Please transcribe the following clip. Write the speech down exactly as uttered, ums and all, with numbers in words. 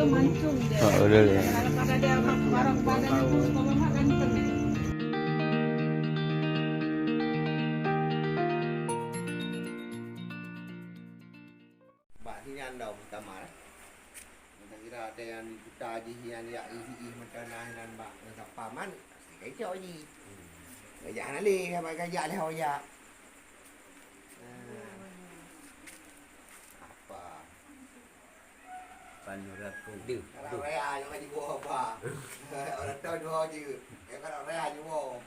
Mancung dia. Oh, udah ya. Kalau pada dia barang badan itu, kalau mak ganteng. Bak si nyan dah pertama lah. Masa kira ada yang di kota jih yang yak isi ih macam nah nan bak nasa paman, pasti kacau jih. Gajah nak leh, sampai gajah leh awak jak. Apa? Panuraku. Deh. Kalau raya, jangan jibuk apa. Orang tahu dua je. Ya, kalau raya, jibuk.